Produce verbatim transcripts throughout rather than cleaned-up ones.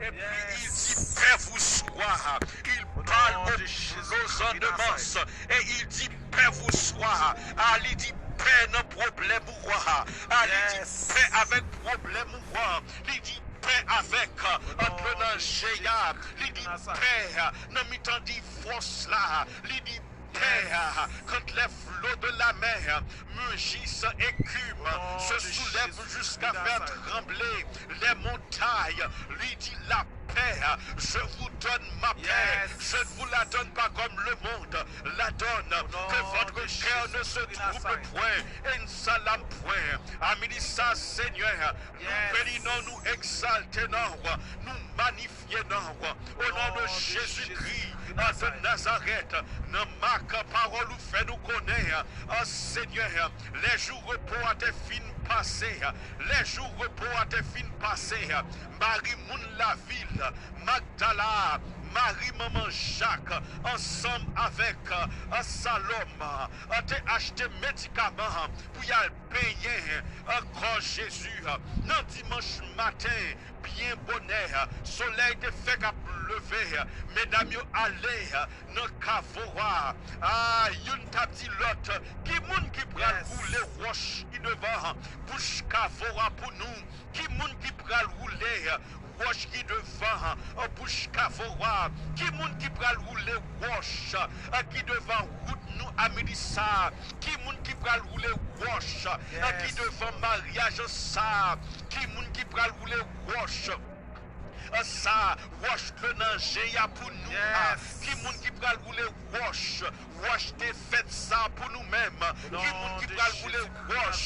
Et puis il dit, paix vous soit. Il parle au closant de masse. Et il dit, paix vous soit. Ah, li di, pè nan pwoblèm ou a. Ah, li di, pè avèk pwoblèm ou a. Li di, pè avèk, euh, ant le nan je a. Li di, pè, euh, nan mitan divòs la. Li di, pè, euh, quand les flots de la mer mugissent et écument, se soulèvent jusqu'à faire trembler les montagnes. Li di, la paix, je vous donne ma paix. Je ne vous la donne pas comme le monde la donne. Que votre cœur ne se trouble point et ne s'alarme point. A midi sa, Senyè, nou beni non, nou egzalte non, nou magnifye non. O non de Jezikri de Nazarèt, nan Mak, pawòl ou fè nou konnen, an, Senyè, lè jou repo a te fin pase, lè jou repo a te fin pase, Mari moun lavil, Magdala, Mari manman Jak, ansanm avèk, an, Salòm, an, te achte medikaman pou y al benyen, an, kò Jezi. Nan dimanch maten, byen bonè, solèy te fèk ap leve, medam yo ale nan kavo a. A, youn t ap di lòt, ki moun ki pral woule wòch ki devan bouch kavo a pou nou? Ki moun ki pral woule wòch ki devan, an, bouch kavo a? Ki moun ki pral woule wòch, an, ki devan wout nou a midi sa a? Ki moun ki pral woule wòch, an, ki devan maryaj sa a? Ki moun ki pral woule wòch, an, sa a, wòch ke nan je a pou nou a? Ki moun ki pral woule wòch, wòch defèt sa a pou nou menm? Ki moun ki pral woule wòch,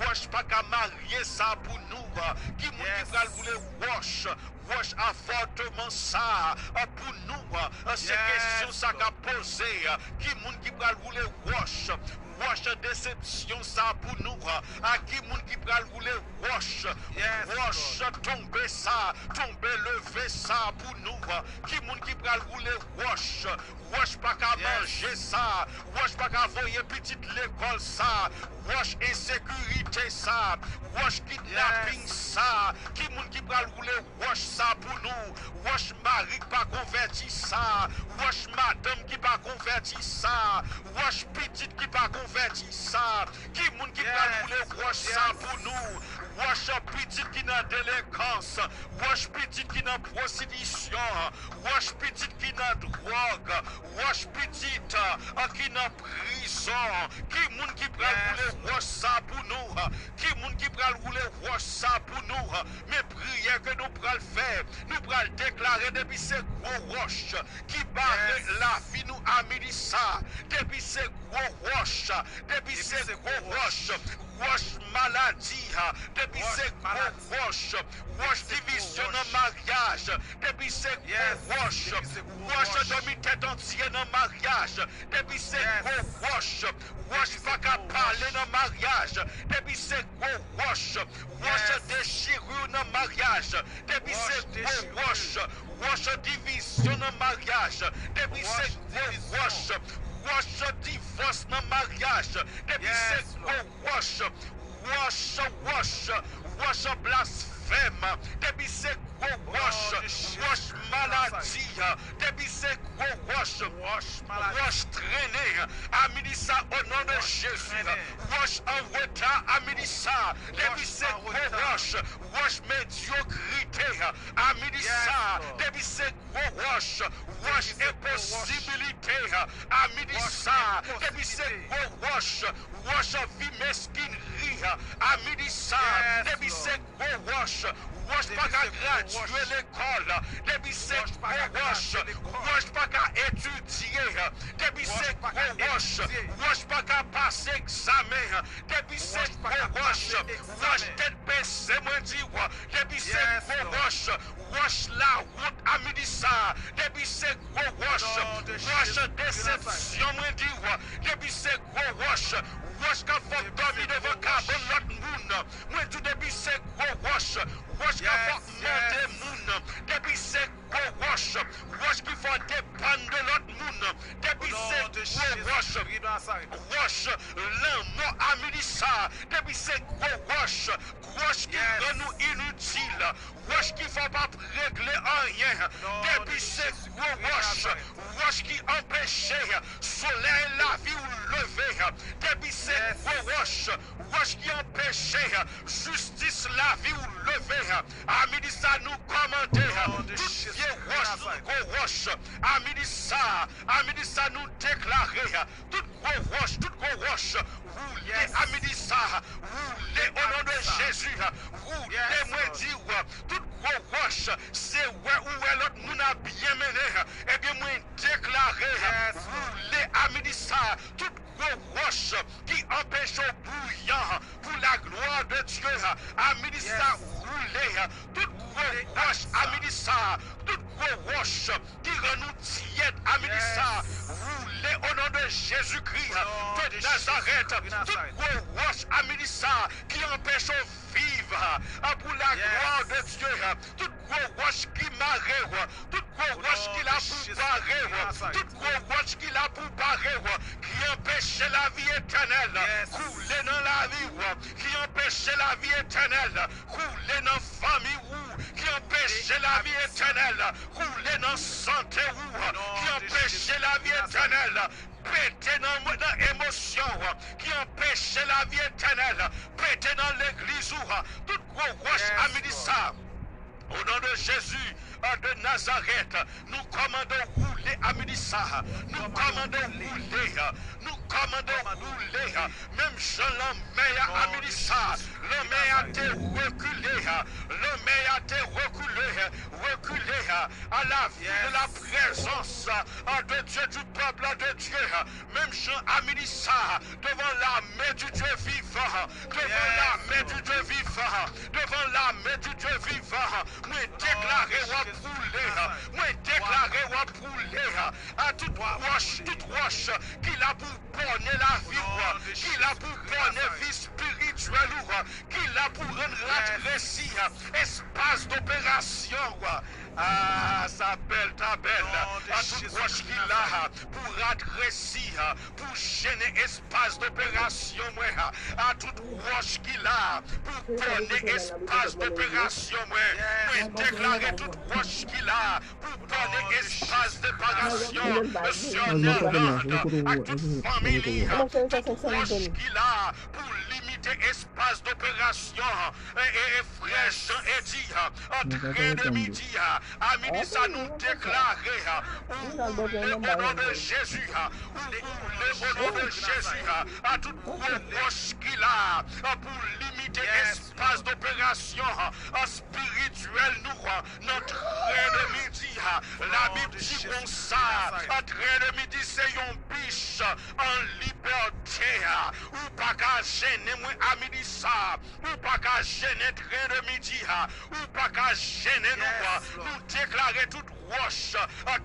wòch pa ka marye sa a pou nou a? Ki moun ki pral woule wòch, wòch avòtman sa a pou nou a? Se kesyon sa k ap poze. Ki moun ki pral woule wòch, wòch desepsyon sa a pou nou a? Ki moun ki pral woule wòch, wòch tonbe sa a, tonbe leve sa a pou nou a? Ki moun ki pral woule wòch, wòch pa ka manje sa a, wòch pa ka voye pitit lekòl sa a, wòch ensekirite sa a, wòch kidnaping sa a? Ki moun ki pral woule wòch sa a pou nou? Wòch mari k pa konvèti sa a, wòch madanm ki pa konvèti sa a, wòch pitit ki pa konvèti sa a? Ki moun ki pral woule wòch sa a pou nou? Wòch pitit ki nan delenkans, wòch pitit ki nan pwostitisyon, wòch pitit ki nan dwòg, wòch pitit, an, ki nan prizon. Ki moun ki pral woule wòch sa a pou nou? Ki moun ki pral woule wòch sa a pou nou? Men priyè ke nou pral fè, nou pral deklare depi se gwo wòch ki bare lavi nou a midi sa a, depi se gwo wòch, depi se gwo wòch, wòch maladi, depi se gwo wòch, wòch divizyon nan maryaj, depi se gwo wòch, wòch dòmi tèt antye nan maryaj, depi se gwo wòch, wòch pa ka pale nan maryaj, depi se gwo wòch, wòch dechirure nan maryaj, depi se gwo wòch, wòch divizyon nan maryaj, depi se gwo wòch, wòch divòs nan maryaj, depi se gwo wòch, wòch, wòch, wòch blasfèm, depi se gwo wòch, wòch maladi, depi se gwo wòch, wòch trennen a midi sa o non de Jezi, wòch an reta a midi sa, depi se gwo wòch, wòch medyokrite a midi sa, depi se gwo wòch, wòch enposibilite a midi sa, depi se gwo wòch, wòch vi meskinri a midi sa, depi se gwo wòch, wòch pa ka gradye lekòl, depi se gwo wòch, wòch pa ka etidye, depi se gwo wòch, wòch pa ka pase egzamen, depi se gwo wòch, wòch tèt bese mwen di w, depi se gwo wòch, wòch lawont a midi sa, depi se gwo wòch, wòch desepsyon mwen di w, depi se gwo wòch, wòch k ap fè w dòmi devan kabann lòt moun, mwen di w depi se gwo wòch, wòch k ap fè w mande moun, depi se gwo wòch, wòch ki fè w depann de lòt moun, depi se gwo wòch, wòch lanmò a midi sa, depi se gwo wòch, wòch ki rann nou initil, wòch ki fè w p ap regle anyen. Depi se gwo wòch, wòch ki anpeche solèy lavi w leve, depi se gwo wòch, wòch ki anpeche jistis lavi w leve, a midi sa nou kòmande tout vye wòch, tout gwo wòch, a midi sa, a midi sa nou deklare tout gwo wòch, tout gwo wòch, woule a midi sa, woule o non de Jezi, woule, mwen di w, tout gwo wòch, se wè ou wè lòt moun ap byen mennen, ebyen mwen deklare, woule a midi sa, tout gwo wòch ki anpeche w bouyan pou la glwa de Dye, a midi sa, woule, tout gwo wòch a midi sa, tout gwo wòch ki rann nou tyèd a midi sa, woule o non de Jezikri de Nazarèt, tout gwo wòch a midi sa ki anpeche w viv pou la glwa de Dye, tout gwo wòch ki mare w, tout gwo wòch ki la pou bare w, tout gwo wòch ki la pou bare w, ki anpeche lavi etènèl koule nan lavi w, ki anpeche lavi etènèl koule nan fanmi w, ki anpeche lavi etènèl koule nan sante w, ki anpeche lavi etènèl pete nan, nan emosyon w, ki anpeche lavi etènèl pete nan legliz ou, tout gwo wòch a midi sa. O non de Jezi de Nazarèt, nou kòmande w woule a midi sa. Nou kòmande w woule. Nou kòmande w woule. Menm jan lanmè a a midi sa, lanmè a te rekile. Lanmè a te rekile. Rekile à la vue de la présence de Dieu, du peuple de Dieu. Menm jan a midi sa, devant l'armée du Dieu vivant, devant l'armée du Dieu vivant, devant l'armée du Dieu vivant, mwen deklare w ap woule, mwen deklare w ap woule, a tout wòch, tout wòch ki la pou bòne lavi w, ki la pou bòne vi espirityèl ou, ki la pou rann ratresi espas doperasyon w. Ah, sa bèl, ta bèl. A tout wòch ki la pou ratresi, pou jennen espas doperasyon mwen, a tout wòch ki la pou bòne espas doperasyon mwen, mwen deklare tout wòch ki la pou bòne espas doperasyon Sè Nerland ak tout fanmi li, tout wòch ki la pou limite espas doperasyon e, e, e frè Jean Eddy, an tren de midi, a midi sa nou deklare, ou woule o non de Jezi, ou woule o non de Jezi, a tout gwo wòch ki la pou limite espas doperasyon espirityèl nou, nan tren de midi, Labib di konsa, an tren de midi se yon bich an libète, ou pa ka jennen mwen a midi sa, ou pa ka jennen tren de midi a, ou pa ka jennen nou, nou deklare tout wòch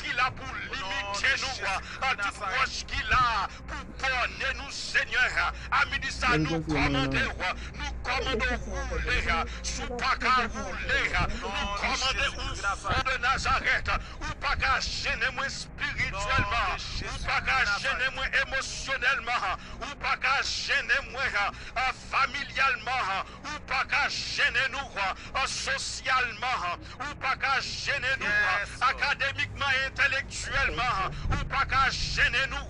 ki la pou limite nou, tout wòch ki la pou bòne nou, Senyè, a midi sa nou kòmande w, nou kòmande w woule, si w pa ka woule, nou kòmande w fè de Nazarèt, ou pa ka jennen mwen espirityèlman, ou pa ka jennen mwen emosyonèlman, ou pa ka jennen mwen familyalman, ou pa ka jennen nou sosyalman, ou pa ka jennen nou akademikman, entelektyèlman, ou pa ka jennen nou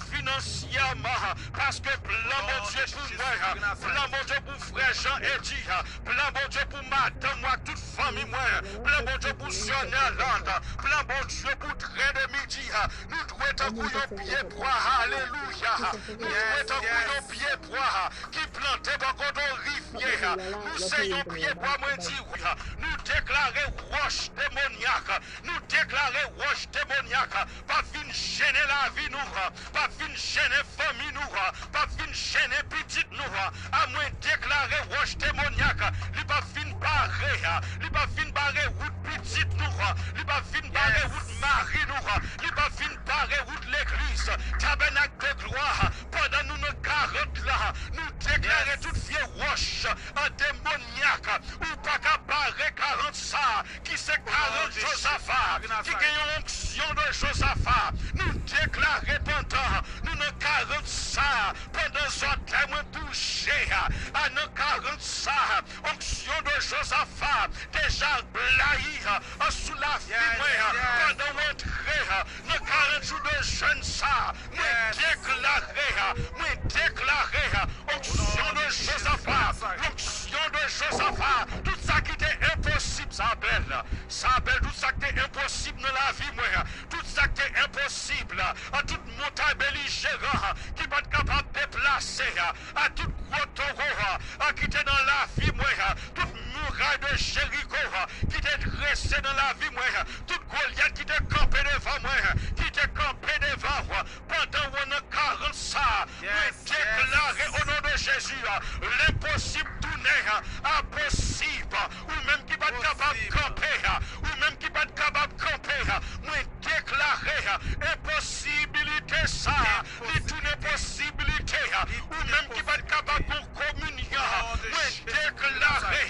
finansyèman, paske plan Bondye pou mwen, plan Bondye pou frè Jean Eddy, plan Bondye pou madanm mwen ak tout fanmi mwen, plan Bondye pou Sè Nerland, plan Bondye pou tren de midi, nou dwe tankou yon pye bwa, alelouya, nou dwe tankou yon pye bwa ki plante bò kote yon rivyè, nou se yon pye bwa, mwen di wi, nou deklare wòch demonyak, nou deklare wòch demonyak p ap vin jennen lavi nou, p ap vin jennen fanmi nou, p ap vin jennen pitit nou, a mwen deklare wòch demonyak, li p ap vin bare, li p ap vin bare wout pitit nou, li p ap vin bare wout mari nou, li p ap vin bare wout legliz, tabènak de glwa, pandan nou nan karant la, nou deklare tout vye wòch demonyak, ou pa ka bare karant sa, ki se karant Jozafa, ki gen yon onksyon de Jozafa. Nou deklare pandan nou nan karant sa, pandan zòtèy mwen bouje a, nan karant sa, Jozafa deja blayi sou lavi mwen pandan w antre nan karant jou de jèn sa. Mwen deklare, mwen deklare onksyon de Jozafa, onksyon de Jozafa. Tout sa ki te enposib, sa bèl, sa bèl, tout sa ki te enposib nan lavi mwen, tout sa ki te enposib, tout montay belijeran ki pa t kapab deplase, a tout gwo towo ki te nan lavi mwen, tout mouray de Jeriko ki te drese nan lavi mwen, tout Golyat ki te kanpe devan mwen, ki te kanpe devan w pandan w nan karant sa, mwen deklare o non de Jezi, lenposib tounen a posib. Ou menm ki pa t kapab kanpe, ou menm ki pa t kapab kanpe, mwen deklare enposibilite sa, li tounen posibilite. Ou menm ki pa t kapab gon kominyon, mwen deklare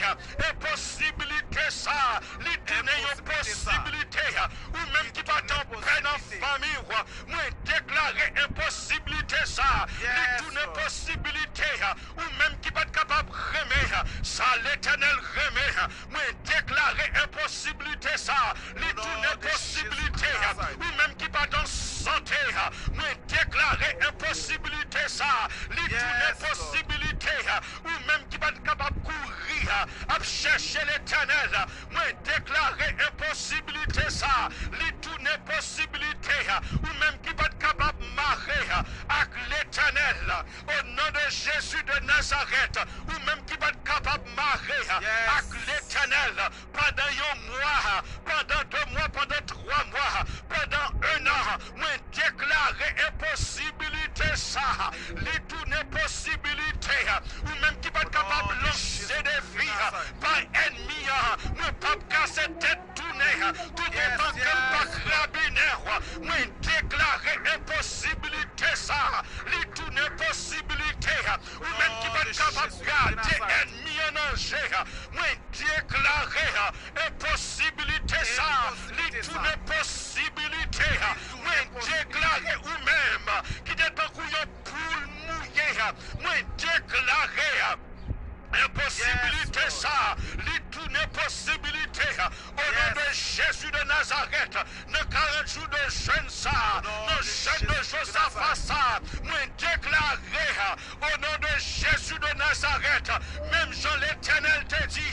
enposibilite sa, li tounen yon posibilite. Ou menm ki pa t anpè nan fanmi w, mwen deklare enposibilite sa, li tounen posibilite. Ou menm ki pa t kapab renmen sa Letènèl renmen, mwen deklare enposibilite sa, li tounen posibilite. Ou menm ki pa t an sante, mwen deklare enposibilite sa, li tounen posibilite. Ou menm ki pa t kapab kouri ap chèche Letènèl, mwen deklare enposibilite sa, li tounen posibilite. Ou menm ki pa t kapab mare ak Letènèl, o non de Jezi de Nazarèt, ou menm ki pa t kapab mare ak Letènèl pandan yon mwa, pandan de mwa, pandan twa mwa, pandan en an, mwen deklare enposibilite sa, li tounen posibilite. Ou menm ki pa t kapab lanse defi bay ènmi an, mwen p ap kase tèt tounen, toutotan ke m pa krabinnen w, mwen deklare enposibilite sa, li tounen posibilite. Ou menm ki pa t kapab gade ènmi an nan je, mwen deklare enposibilite sa, li tounen posibilite. Mwen deklare ou menm ki te tankou yon poul mouye, mwen deklare enposibilite sa, li tounen posibilite. O non de Jezi de Nazarèt, nan karant jou de jèn sa, nan jèn de Jozafa sa, mwen deklare, o non de Jezi de Nazarèt, menm jan Letènèl te di,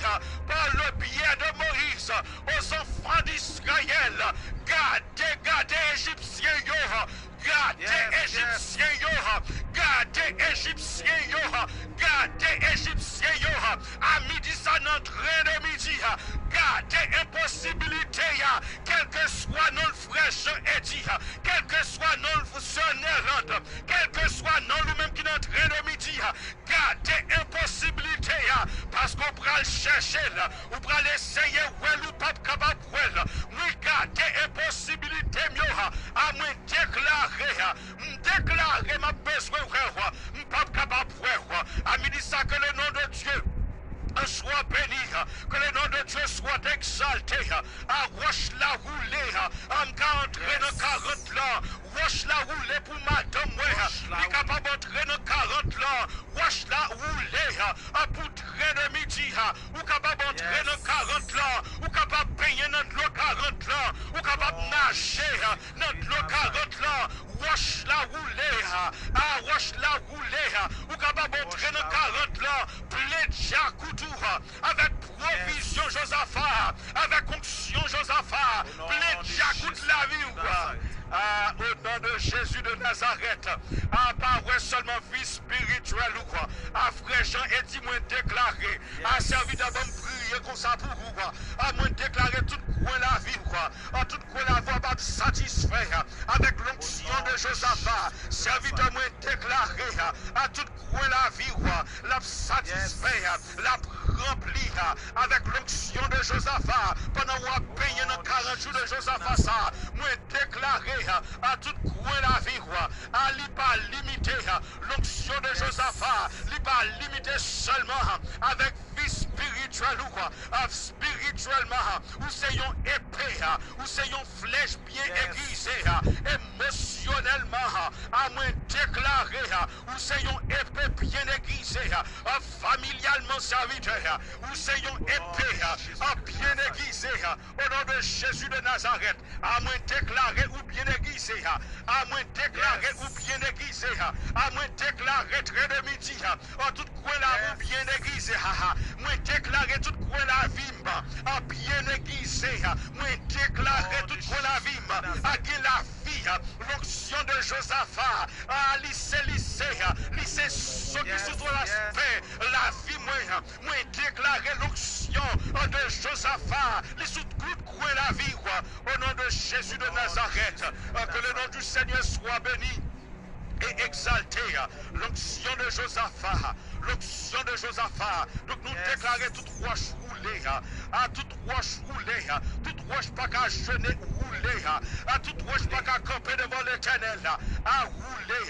par le biais de Moïse, aux enfants d'Israël, gade, gade Ejipsyen yo, gade Ejipsyen yo, gade Ejipsyen yo, gade Ejipsyen yo. A midi sa nan tren de midi, gade enposibilite a, kèlkeswa non l frè Jean Eddy, kèlkeswa non l sè Nerlande, kèlkeswa non l ou menm ki nan tren de midi, gade enposibilite a, paske w pral chèche l, ou pral eseye wè l, ou p ap kapab wè l. Mwen gade enposibilite m yo, a mwen deklare, m deklare m ap bezwen wè w, m p ap kapab wè w. A midi sa, que le nom de Dieu soit béni, que le nom de Dieu soit exalté. A wòch la woule, a m ka antre nan karant lan. Wòch la woule pou madanm mwen, li kapab antre nan karant lan. Wòch la woule, a pou tren de midi, a ou kapab antre nan karant lan, ou kapab benyen nan dlo karant lan, ou kapab naje nan dlo karant lan. Wòch la woule, a wòch la woule, ou kapab antre nan karant lan, plen djakout ou avèk pwovizyon Jozafa, avèk onksyon Jozafa, plen djakout lavi w. A, o non de Jezi de Nazarèt, a pa wè sèlman vi espirityèl ou, a frè Jean Eddy, mwen deklare, a sèvitè ban m priye konsa pou ou, a mwen deklare tout kwen lavi w, a tout kwen lavi w ap ap satisfè avèk lonksyon de Jozafa. Sèvitè mwen deklare, a tout kwen lavi w, l ap satisfè, l ap ranpli avèk lonksyon de Jozafa. Pandan w ap benyen nan karant jou de Jozafa sa, mwen deklare, a tout kwen lavi w, a li pa limite, lonksyon de Jozafa, li pa limite sèlman avèk vi espirityèl ou, a espirityèl Espirityèlman, ou se yon epe, ou se yon flèch byen egrize. Emosyonèlman, a mwen deklare, ou se yon epe byen egrize. Familyalman, sèvitè, ou se yon epe byen egrize. O non de Jezi de Nazarèt, a mwen deklare ou byen egrize. A mwen deklare ou byen egrize. A mwen deklare trè de midi, an tout kwen lavi w byen egrize. Mwen deklare tout kwen lavi m an byen egrize. Mwen deklare tout kwen lavi m a gen lavi. Lonksyon de Jozafa, a li se, li se, li se so ki sou tout aspè lavi mwen. Mwen deklare lonksyon de Jozafa, li sou tout kwen lavi w. O non de Jezi de Nazarèt, ke le non du Senyè swa beni e egzalte. Lonksyon de Jozafa, lonksyon de Jozafa. Donk nou deklare tout wòch woule, a tout wòch woule, tout wòch pa ka jene woule, a tout wòch pa ka kanpe devan Letènèl, a woule.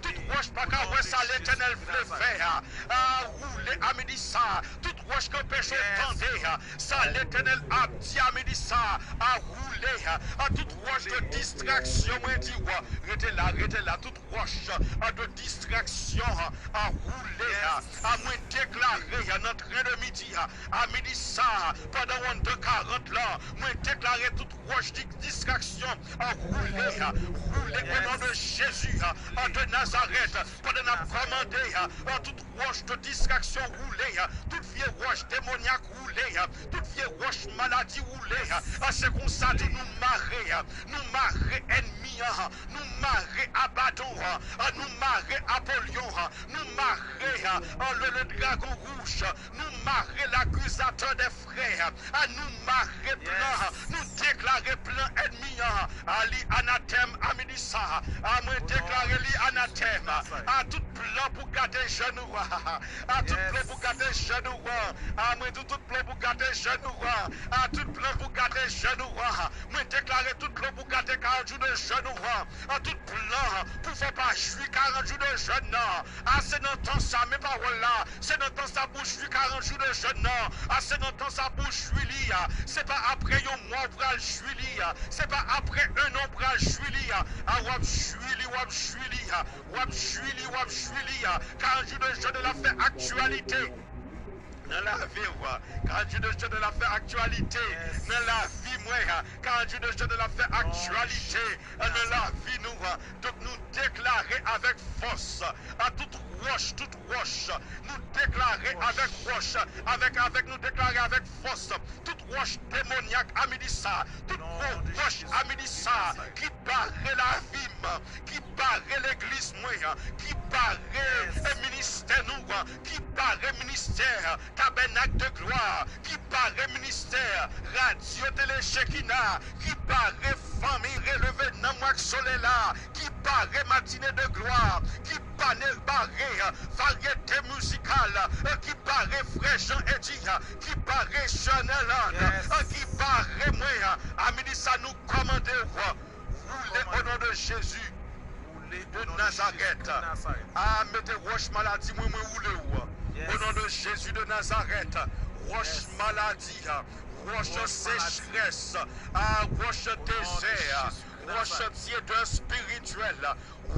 Tout wòch pa ka wè sa Letènèl vle fè, a woule a midi sa. Tout wòch k anpeche w tande sa Letènèl ap di a midi sa, a woule. A tout wòch de distraksyon, mwen di w, rete la, rete la. Tout wòch de distraksyon, a woule. A mwen deklare nan trè de midi, a midi sa, pandan wannde karant lan, mwen deklare tout wòch di distraksyon, a woule, woule o non de Jezi de Nazarèt. Pandan n ap kòmande, tout wòch de distraksyon woule, tout vye wòch demonyak woule, tout vye wòch maladi woule. Se konsa tou nou mare, nou mare ènmi an, nou mare Abadon, nou mare Apolyon, nou mare le, le dragon wouj, nou mare lakizatè dè frè, a nou mare plan, nou deklare plan ènmi an, a li anatèm a midi sa, a mwen deklare li anatèm. A tout plan pou gate jèn ou an, a tout plan pou gate jèn ou an, a mwen di w tout plan pou gate jèn ou an, a tout plan pou gate jèn ou an. Mwen deklare tout plan pou gate karant jou de jèn ou an, a tout plan pou fè w pa jwi karant jou de jèn nan. A se nan tan sa, men pawòl la, se nan tan sa pou jwi karant jou de jèn nan. A se nan tan sa pou jwi li, a se pa apre yon mwa w pral jwi li, a se pa apre en an w pral jwi li, a w ap jwi li, w ap jwi li, a w ap jwi li, w ap jwi li. Karant jou de jèn nan ap fè aktyalite nan lavi w. Karant jou de jèn nan ap fè aktyalite nan lavi mwen. Karant jou de jèn nan ap fè aktyalite nan lavi nou. Donk nou deklare avèk fòs, a tout wòch, tout wòch, nou deklare avèk wòch, avèk, avèk, nou deklare avèk fòs, tout wòch demonyak a midi sa, tout gwo wòch a midi sa ki bare lavi m, ki bare legliz mwen, ki bare ministè nou, ki bare ministè Tabènak de Glwa, ki bare ministè Radyo Tele Chekina, ki bare fanmi Releve Nanm ak Solèy la, ki bare Matine de Glwa, ki bare, bare varyete mizikal, ki bare Frè Jan Edi, ki bare Chanèl Land, ki bare mwen. A midi sa nou kòmande w, woule o non de Jezi de Nazarèt. A mete wòch maladi mwen, mwen woule w. O non de Jezi de Nazarèt, wòch maladi, wòch sechrès, a wòch dezè, wòch tyedè espirityèl,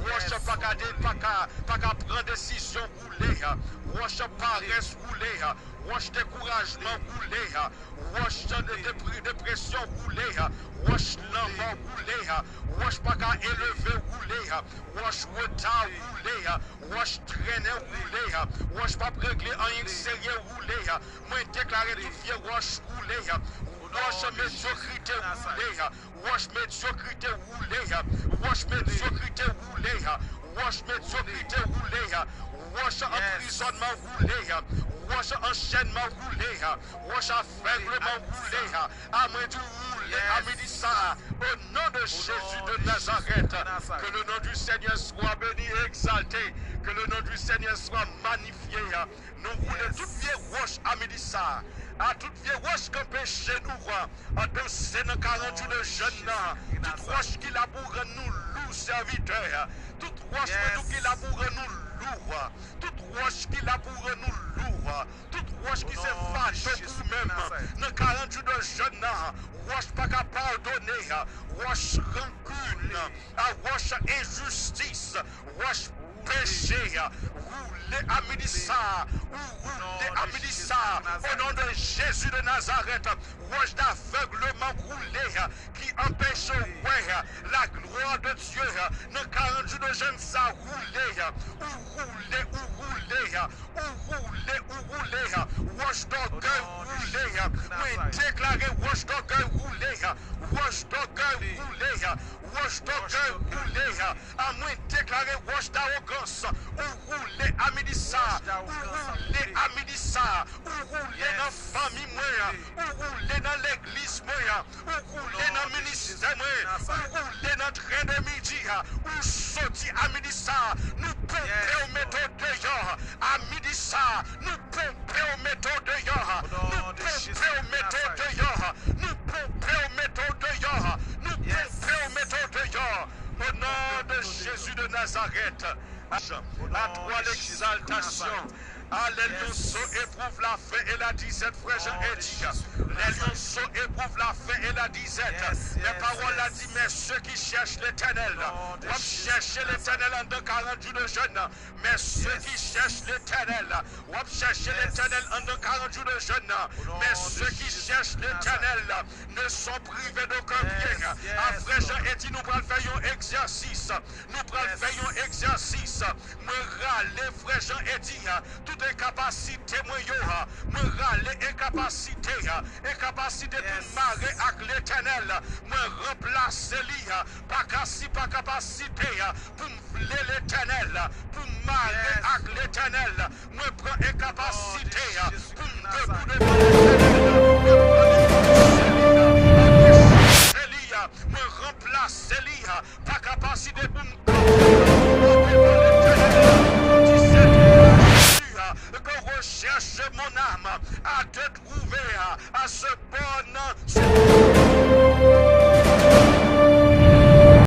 wòch pa ka de, pa ka, pa ka pran desizyon woule, wòch parès woule, wòch dekourajman woule, wòch de, depre, depresyon woule, wòch lanmò woule, wòch pa ka eleve woule, wòch reta woule, wòch trennen woule, wòch p ap regle anyen k serye woule. Mwen deklare tout vye wòch woule, wòch medyokrite woule, wòch medyokrite woule, wòch medyokrite woule, wòch medyokrite woule, wòch anprizònman woule, wòch anchènman woule, wòch avègleman woule. A mwen di woule a midi sa, o non de Jezi de Nazarèt. Que le nom du Seigneur soit béni et exalté. Que le nom du Seigneur soit magnifié. Nou woule tout vye wòch a midi sa, a tout vye wòch k anpeche nou, a, danse nan karant jou de jèn nan, tout wòch ki la pou rann nou lou, sèvitè, tout wòch mwen di w ki la pou rann nou lou, tout wòch ki la pou rann nou lou, tout wòch ki se fato pou menm nan karant jou de wòch rankin, a wòch enjistis, wòch peche, woule a midi sa, ou woule a midi sa, o non de Jezi de Nazarèt, wòch davègleman woule, ki anpeche w wè la glwa de Dye nan karant jou de jèn sa, woule, ou woule, ou woule, ou woule, ou woule, wòch dògèy woule, mwen deklare wòch dògèy woule, wòch dògèy woule, wòch dògèy woule, a mwen deklare wòch dawogans, ou woule a midi sa, ou woule a midi sa, ou woule nan fanmi mwen, ou woule nan legliz mwen, ou woule nan ministè mwen, ou woule nan tren de midi, ou soti a midi sa, nou ponpe w mete w deyò, a midi sa, nou ponpe w mete w deyò, nou ponpe w mete w deyò, nou ponpe w mete w deyò, nou ponpe w mete w deyò. Au nom de Jésus de Nazareth, à toi l'exaltation. Ah, les lionceaux éprouvent la faim et la disette, frè Jean Eddy. Les lionceaux éprouvent la faim et la disette. Men pawòl la di, men ceux qui cherchent l'Éternel, w ap chèche Letènèl anndan karant jou de jèn. Men ceux qui cherchent l'Éternel, w ap chèche Letènèl anndan karant jou de jèn. Men ceux qui cherchent l'Éternel ne sont privés d'aucun bien. A frè Jean Eddy, nou pral fè yon egzèsis. Nou pral fè yon egzèsis. Mwen rale frè Jean Eddy, tout enkapasite mwen yo, mwen rale enkapasite, enkapasite pou m mare ak Letènèl, mwen ranplase li pa kasi, pa kapasite, pou m vle Letènèl, pou m mare ak Letènèl, mwen pran enkapasite pou m debou devan Letènèl, mwen pran li pou se li, mwen chèche li, mwen ranplase li pa kapasite pou m kanpe devan Letènèl, pou di, Seigneur, que recherche mon âme à te trouver, à ce